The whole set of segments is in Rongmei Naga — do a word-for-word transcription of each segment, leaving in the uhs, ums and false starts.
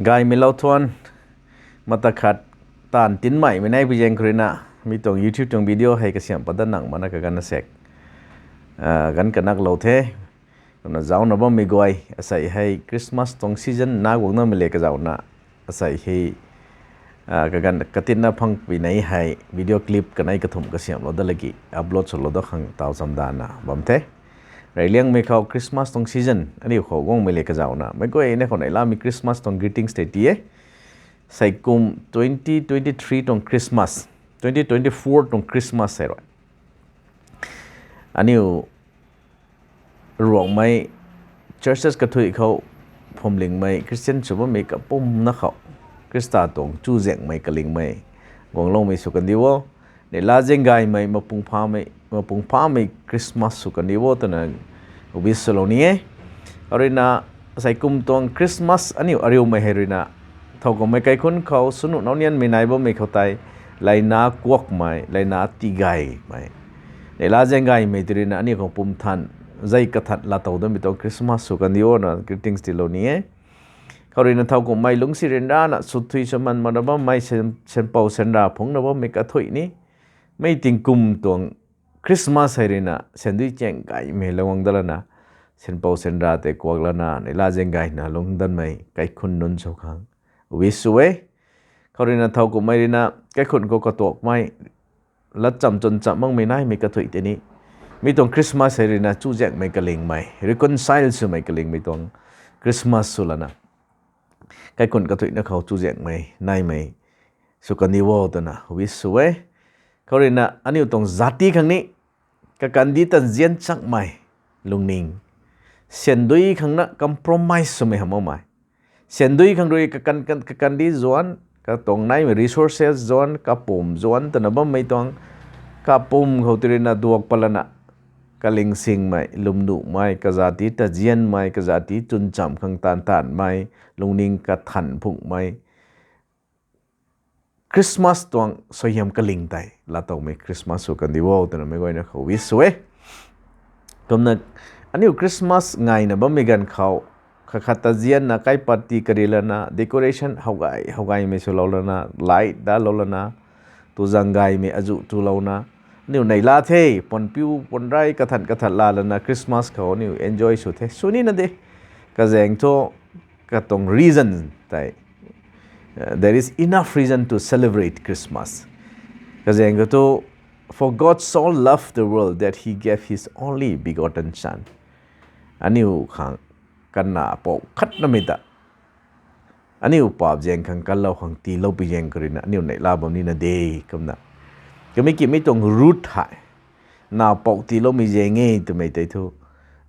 Gaymei lou thuan, mata khat taanv tinmeimei nai pui zaeng khou ruina, mi tuang YouTube tuang video hei kasiamh pat dat nang mana kaganv na sek, ganv kanaklou the. Kumna zaucna bammei guay, asei hei Christmas tuang season na guang namei le kazauna, asei hei kaganv katinna phang pui nei hei video clip kanei kathumh kasiamhlou dat laki upload swlou dat khang taw chamdana bam the. Reyliangmei khou Christmas tuang season aniu khou guangmei le kazauna meic guayna khou neihlamei Christmas tuang greetings tei ti e. Seikum twenty twenty three tuang Christmas, twenty twenty four tuang Christmas hei rui aniu Ruangmei churches kathuih khou phuamlingmei Christian sw bammei kapumna khou Khrista tuang chuzaenghmei kalingmei guangloumei sw kandi o. Neihla zaeng gaymei, mapung phamei, mapung phamei Christmas sw kandi o twna wish swlou ni e. Khou ruina, asei kum tuang Christmas aniu ariumei hei ruina, thowkumhmei kaikhunc khou swnuh naunianmei nai bammei khou tei, leina kuakmei, leina tigaymei, neihla zaeng gaymei tei ruina aniu khang pumthan zei kathan laatow damei tuang Christmas sw kandi o na greetings tiilou ni e. Khou ruina thowkumhmei lungcsi ryanrana swthui swman mana bammei, syan-, syanpou syanra phungcna bammei kathuih ni, mei tingkum tuang Christmas hei ruina syandui chaeng gaymei lou guang dat lana, syanpou syanra tei kuak lana neihla zaeng gayna lungc danmei kaikhunc nunc sw khang wish sw e. Khou ruina thowkumhmei ruina kaikhunc khou katuakmei, latcham chwncham makmei naimei kathuih tei ni, mi tuang Christmas hei ruina chuzaenghmei kalingmei, reconcile swmei kalingmei tuang Christmas sw lana, kaikhunc kathuihna khou chuzaenghmei naimei sw kandi o twna wish sw e. Khou ruina aniu tuang zati khang ni, kakandih ta nzian chakmei lungning, syandui khang na compromise swmei hamh makmei, syandui khang rui kakan, kan, kakandih zuanc, katuang naimei resources zuanc, kapum zuanc twna bammei tuang, kapum khou tei ruina duak pat lana, kalingsingmei, lwmnuhmei, kazati ta nzianmei, kazati chwncham khang taanv taanmei, lungning kathan phunghmei Christmas tuang suaihiam kaling tei laatowmei Christmas sw kandi o twna meic guayna khou wish sw e. Kumna aniu Christmas ngayna bammei ganv khou, khat khat ta nzianna kaipat tii kari lana, decoration how gay how gaymei swlou lana, light dalou lana, tuzang gaymei azuh tulouna, aniu neihla the, puanpiu puanrey kathan kathan laa lana Christmas khou aniu enjoy sw the. Sw nina de. Kazaeng thu, katuang reason tei, uh, there is enough reason to celebrate Christmas. Kazaeng khou thu, For God so loved the world that he gave his only begotten Son. Aniu khang kana pou khatnamei ta, aniu paap zaeng khang kalou khang tiiloupui zaeng khou ruina aniu neihla bam nina de. Kumna, kamei ki mi tuang root hei, na pou tiiloumei zaeng e twmei tei thu,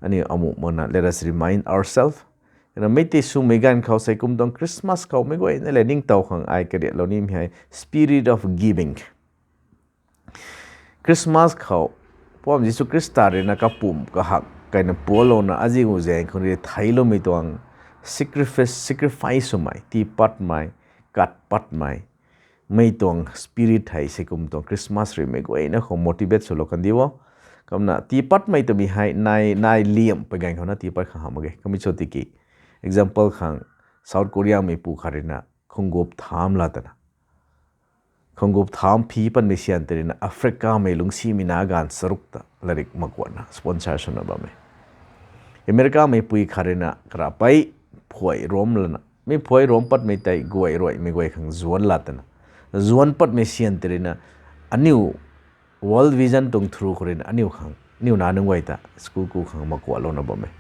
aniu amuh makna let us remind ourselves. Kumna mei tei swmei ganv khou seikum tuang Christmas khou meic guayna le ningtow khang ai kariatlou nimei hei spirit of giving. Christmas khou, Poubauhmei Jisu Khrista ruina kapumc kahak kaina pualouna aziu zaeng khang rui theicloumei tuang sacrifice, sacrifice swmei, tii patmei, kat patmei, mei tuang spirit hei seikum tuang Christmas rui meic guayna khou motivate swlou kandi o. Kumna tii patmei twmei hei nai, nai liam pui ganv khou na tii pat khang hamh mak ge. Kamei cho tiki, example khang, South Koreamei pu khat ruina khungup tham laa twna, khungup tham phi patmei syan tei ruina Africamei lungcsimei na ganv charuk ta latrik makuanna sponsor swna bammei. Americamei pui khat ruina karapei phuay ram lana, mi phuay ram patmei tei guay ruaimei guay khang zuanc laa twna, zuanc patmei syan tei ruina aniu World Vision tuang through khou ruina aniu khang, aniu nac nunc guay ta school ku khang makualouna bammei.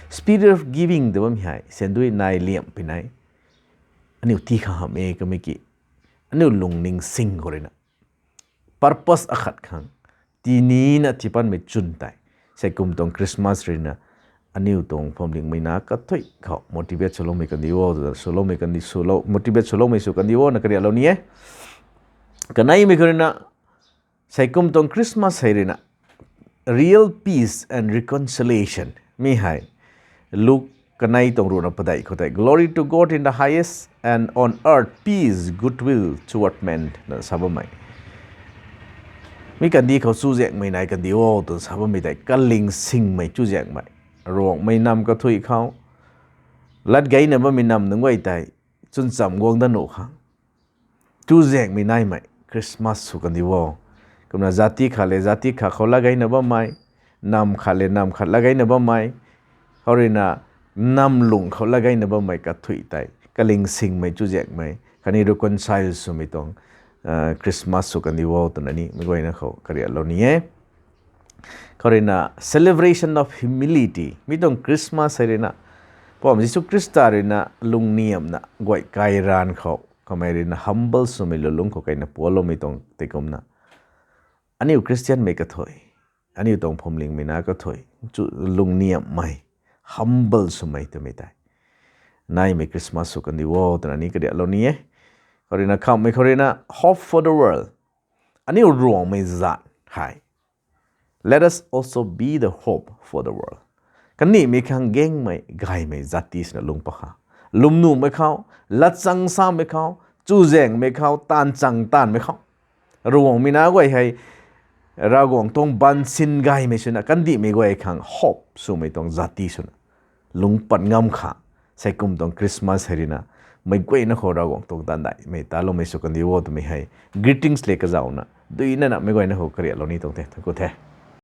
Spirit of giving tw bammei hei syandui nai liam pui nei, aniu tii khang hamh e kamei ki, aniu lungning sing khou ruina, purpose akhat khang, tinina tii patmei chwn tei, seikum tuang Christmas ruina, aniu tuang phuamlingmei na kathuih khou motivate swloumei kandi o, swloumei kandi, swlou, motivate swloumei sw kandi o na kariatlou ni e. Kaneimei khou ruina, seikum tuang Christmas hei ruina, real peace and reconciliation. Mi hei, Luke kanei tuang ruhna padeih khou tei, Glory to God in the highest, and on earth peace, goodwill toward men, na sa bammei. Mi kandih khou chuzaenghmei nai kandi o twna sa bammei tei, kalingsingmei chuzaenghmei. Ruangmei nam kathuih khou, latgeina bammei nam nunc guay tei, chwn cham guang dat nuh khang, chuzaenghmei naimei Christmas sw kandi o. Kumna zati khat le zati khat khou lat gayna bammei, nam khat le nam khat lat gayna bammei, khou ruina nam lung khou lat gayna bammei kathuic tei kalingsingmei chuzaenghmei khatni reconcile swmei tuang Christmas sw kandi o twna ni meic guayna khou kariaklou ni e. Khou ruina celebration of humility, mi tuang Christmas hei ruina Poubauhmei Jisu Khrista ruina lungniamna guay kai ranv khou kamei ruina humble swmei lulungc khou kaina pualoumei tuang tei kumna, aniu Christianmei kathuic, aniu tuang phuamlingmei na kathuic, lungniamhmei, humble swmei twmei tei naimei Christmas sw kandi o twna ni kariaklou ni e. Khou ruina khamhmei khou ruina hope for the world, aniu Ruangmei zat hei, let us also be the hope for the world. Kandihmei khang gaengmei gaymei zati swna lungc pat kha, lwmnuhmei khou, latchang samei khou, chuzaenghmei khou, taanv chang taanvmei khou, Ruangmei na guay hei Ravguangc tuang baansin gaymei swna kandihmei guay khang hope swmei tuang zati swna lungc pat ngam kha. Seikum tuang Christmas hei ruina meic guayna khou Ravguangc tuang taanv daihmei taloumei sw kandi o twmei hei greetings le kazauhna duinana meic guayna khou kariaklou ni tuang the, thangc ku the.